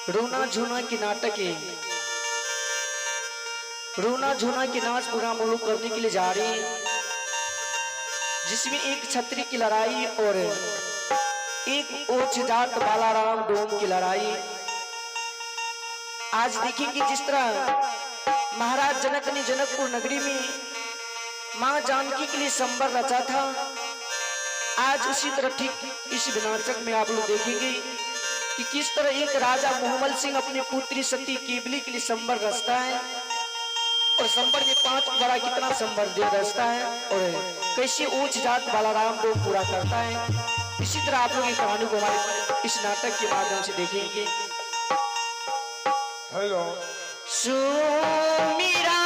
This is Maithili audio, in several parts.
रोना झोना के नाटक है, रोना झोना के नाच प्रोग्राम हम लोग करने के लिए जा रहे हैं, जिसमें एक छत्री की लड़ाई और एक ओछ जात बालाराम डोम की लड़ाई। आज देखेंगे जिस तरह महाराज जनक ने जनकपुर नगरी में मां जानकी के लिए संबर रचा था, आज उसी तरह ठीक इस विनाशक में आप लोग देखेंगे कि किस तरह एक राजा मोहम्मद सिंह अपनी पुत्री सती केवली के लिए संबर रचता है और संबर में 5 बड़ा कितना संबर दे रचता है और कैसे ऊंच जात बालाराम को पूरा करता है। इसी तरह आप लोग ये कहानी को हमारे इस नाटक के माध्यम से देखेंगे। हेलो सुमीरा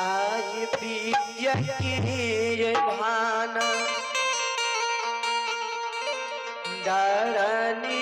आय विद्या के भाना धरनी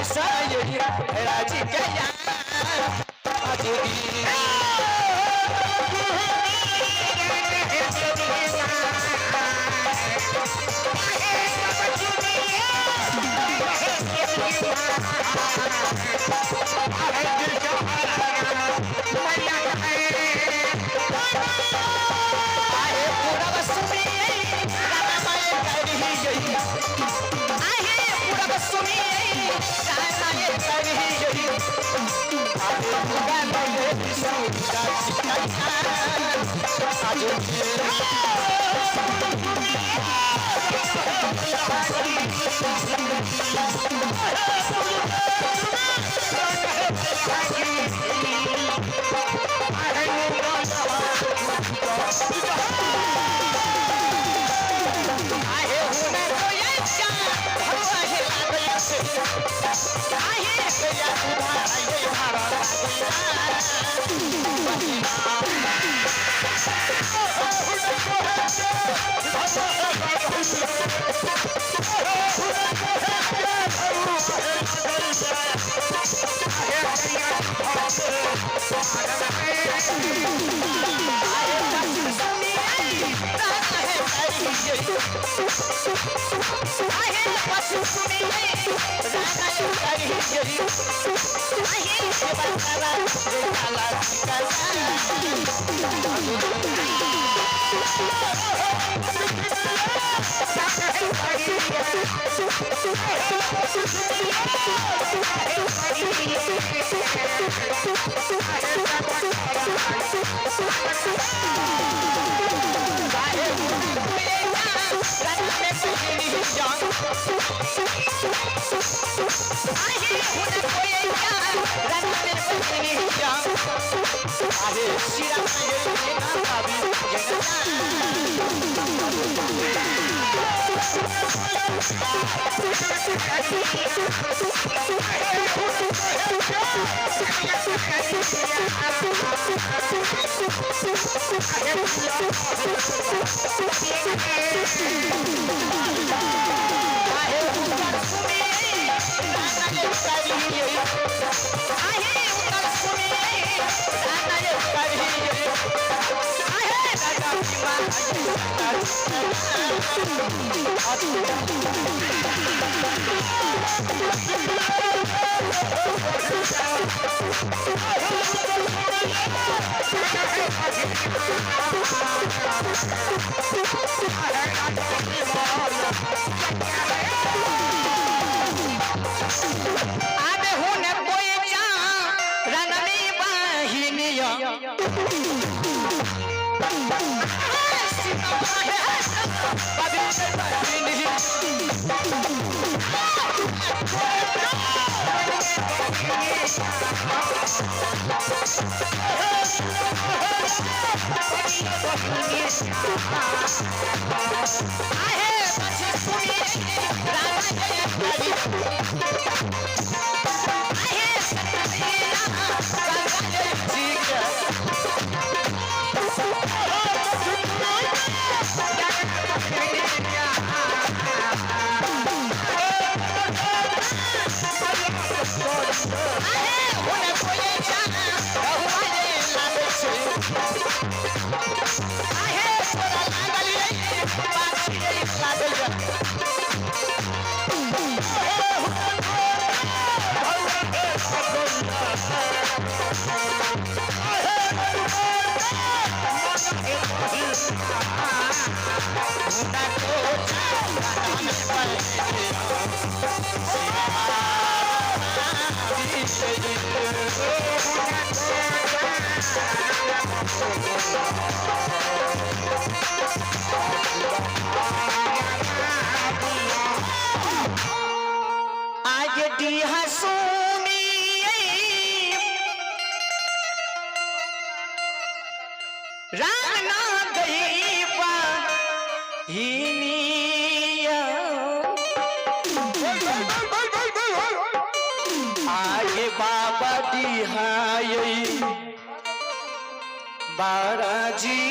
राजी गया बाराजी।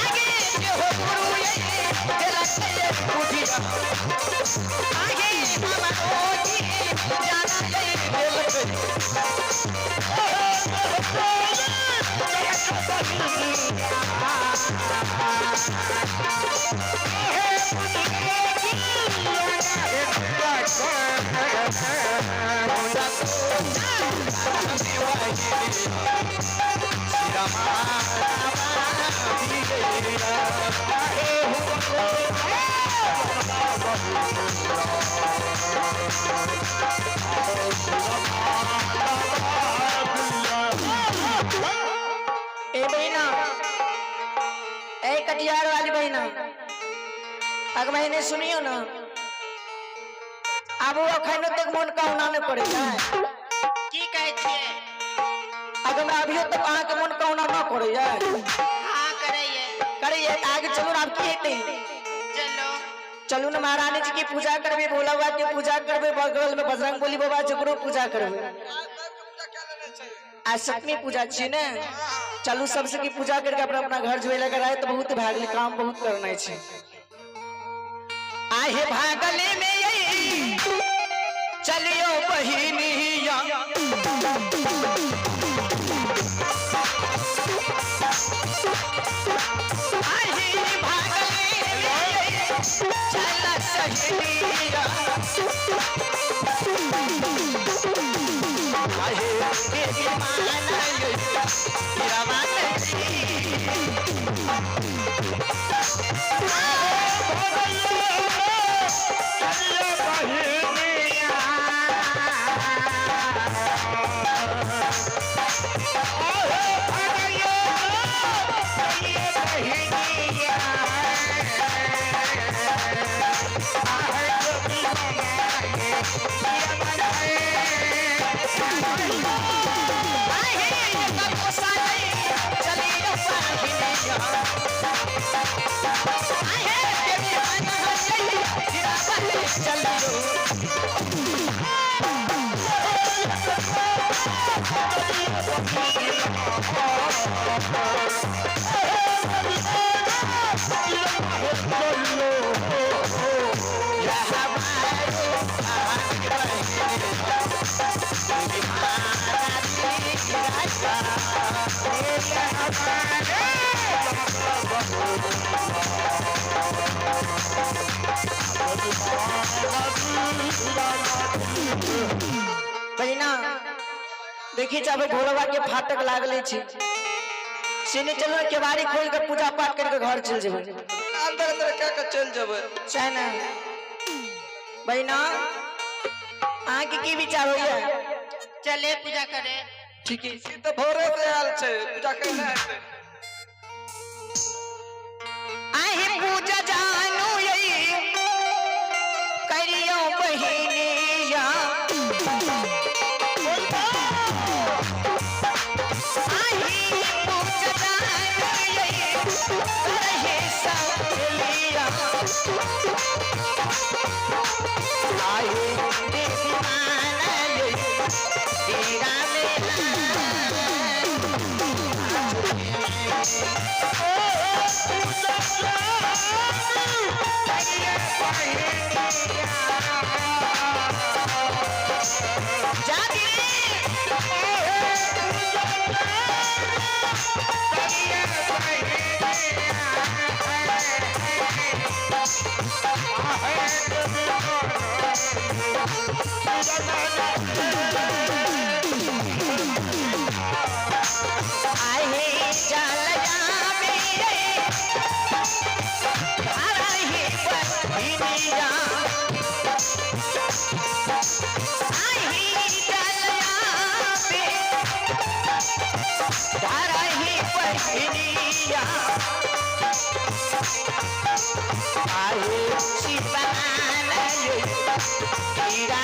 आगे जे हो गुरु ये देलक ये बुधिया आगे हमारो जी जाना ये देलक। ए बहिना, ए कटिहार वाली बहिना, अग महीने सुनियो ना, आबू अखनो तक मोन कहना नहीं पड़े जाए। की कहै छियै? अगर मैं अभियो तक अहाँ के मोन कहना न पड़े जाए। हाँ, करैये। करैये तऽ आगे चलू ना, आब की हेतै? चलो। चलू ना, महारानी जी की पूजा करबे, भोला बाबा के पूजा करबे, बगल में बजरंग बली बाबा जकरो पूजा करबे। आज सप्तमी पूजा छी ने, चलू सबसे की पूजा करके अपना अपना घर जोए लगे रात बहुत भए गेलै, काम बहुत करना छै। आहे भागले में यही चलियो बहिनिया, आहे भागले में यही चल सहेलिया, आहे देवी माना ये रवान जी। बहिना देखी जाबे भोलवा के फाटक लागले छी, सीने चलो ना, केवाड़ी खोल के पूजा पाठ करके घर चल जेबै। अंदर अंदर क्या के चल जेबै। चाहे ना बहिना, अहाँ के की विचार होइए? चले पूजा करे। ठीक है। ई तऽ भोरे से आयल छै, पूजा करना हेतै। आहे पूजा जानू यही करियो बहिनिया, आहे पूजा जानू यही रहे सहेलिया, आहे देवी माना यही तेरा मेला। जागी। आहे जाल जावे आहे बहिनिया, आहे जाल जावे धाराही बहिनिया, आहे शिवान हीरा।